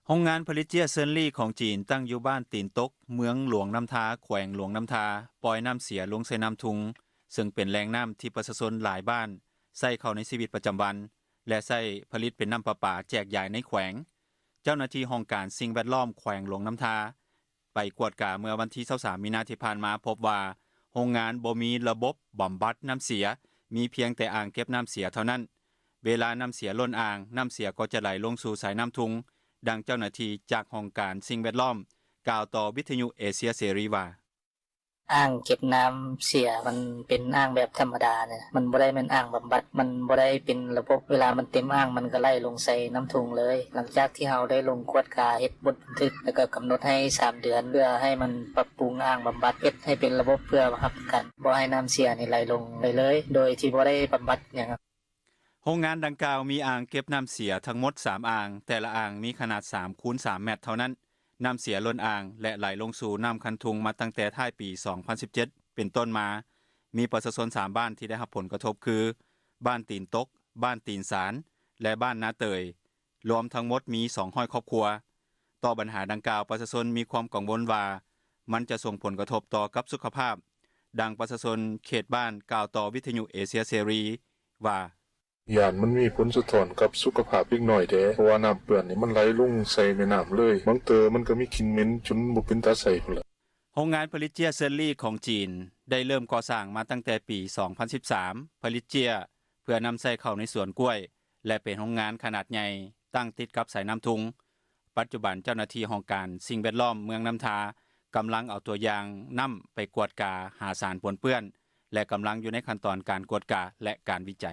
ໂຮງງານຜະລິດເຈ້ຍເຊີນລີຂອງຈີນ ຕັ້ງຢູ່ບ້ານຕີນຕົກ ເມືອງຫຼວງນ້ຳທາ ແຂວງຫຼວງນ້ຳທາ ປ່ອຍນ້ຳເສຍລົງໃສ່ນ້ຳທຸງ ເຊິ່ງເປັນແຫຼ່ງນ້ຳທີ່ປະຊາຊົນຫຼາຍບ້ານ ໃຊ້ເຂົ້າໃນຊີວິດປະຈຳວັນ ແລະ ໃຊ້ຜະລິດເປັນນ້ຳປະປາແຈກຢາຍໃນແຂວງ. ເຈົ້າໜ້າທີ່ຫ້ອງການສິ່ງແວດລ້ອມແຂວງຫຼວງນ້ຳທາ ໄປກວດກາເມື່ອວັນທີຊາວສາມມີນາທີ່ຜ່ານມາ ພົບວ່າໂຮງງານບໍ່ມີລະບົບບຳບັດນ້ຳເສຍ, ມີພຽງແຕ່ອ່າງເກັບນ້ຳເສຍເທົ່ານັ້ນ. ເວລານ້ຳເສຍລົ້ນອ່າງ, ນ້ຳເສຍກໍຈະໄຫຼລົງສູ່ສາຍນ້ຳທຸງ, ດັ່ງເຈົ້າໜ້າທີ່ຈາກຫ້ອງການສິ່ງແວດລ້ອມ ກ່າວຕໍ່ວິທຍຸເອເຊຍເສລີວ່າ: ອ່າງເກັບນ້ຳເສຍມັນເປັນອ່າງແບບທຳມະດານີ້ ມັນບໍ່ໄດ້ແມ່ນອ່າງບຳບັດ, ມັນບໍ່ໄດ້ເປັນລະບົບ, ເວລາມັນເຕັມອ່າງມັນກໍໄຫຼລົງໃສ່ນ້ຳທຸງເລີຍ. ຫຼັງຈາກທີ່ເຮົາໄດ້ລົງກວດກາເຮັດບົດບັນທຶກ ແລ້ວກໍກຳນົດໃຫ້ສາມເດືອນ ເພື່ອໃຫ້ມັນປັບປຸງອ່າງບຳບັດ ເຮັດໃຫ້ເປັນລະບົບ ເພື່ອຮັບປະກັນບໍ່ໃຫ້ນ້ຳເສຍນີ້ໄຫຼລົງໄດ້ເລີຍ ໂດຍທີ່ບໍ່ໄດ້ບຳບັດຫຍັງ. ໂຮງງານດັ່ງກ່າວມີອ່າງເກັບນ້ຳເສຍທັງໝົດສາມອ່າງ, ແຕ່ລະອ່າງມີຂະໜາດສາມຄູນສາມແມັດເທົ່ານັ້ນ. ນ້ຳເສຍລົ້ນອ່າງ ແລະ ໄຫຼລົງສູ່ນ້ຳຄັນທຸງມາຕັ້ງແຕ່ທ້າຍປີສອງພັນສິບເຈັດເປັນຕົ້ນມາ. ມີປະຊາຊົນສາມບ້ານທີ່ໄດ້ຮັບຜົນກະທົບຄື ບ້ານຕີນຕົກ, ບ້ານຕີນສານ ແລະ ບ້ານນາເຕີຍ, ລວມທັງໝົດມີສອງຮ້ອຍຄອບຄົວ. ຕໍ່ບັນຫາດັ່ງກ່າວ, ປະຊາຊົນມີຄວາມກັງວົນວ່າ ມັນຈະສົ່ງຜົນກະທົບຕໍ່ກັບສຸຂະພາບ. ດັ່ງປະຊາຊົນເຂດບ້ານກ່າວຕໍ່ວິທຍຸເອເຊຍເສລີວ່າ: ຢ້ານມັນມີຜົນສະທ້ອນກັບສຸຂະພາບເດັກນ້ອຍແດ່ ເພາະວ່ານ້ຳເປື້ອນນີ້ມັນໄຫຼລົງໃສ່ແມ່ນ້ຳເລີຍ, ບາງເທື່ອມັນກໍມີກິ່ນເໝັນຈົນບໍ່ເປັນຕາໃຊ້ພຸ້ນລະ. ໂຮງງານຜະລິດເຈ້ຍເຊີນລີຂອງຈີນ ໄດ້ເລີ່ມກໍ່ສ້າງມາຕັ້ງແຕ່ປີສອງພັນສິບສາມ ຜະລິດເຈ້ຍເພື່ອນຳໃຊ້ເຂົ້າໃນສວນກ້ວຍ ແລະ ເປັນໂຮງງານຂະໜາດໃຫຍ່ ຕັ້ງຕິດກັບສາຍນ້ຳທຸງ. ປັດຈຸບັນເຈົ້າໜ້າທີ່ຫ້ອງການສິ່ງແວດລ້ອມເມືອງນ້ຳທາ ກຳລັງເອົາຕົວຢ່າງນ້ຳໄປກວດກາຫາສານປົນເປື້ອນ ແລະ ກຳລັງຢູ່ໃນຂັ້ນຕອນການກວດກາ ແລະ ການວິໄຈ.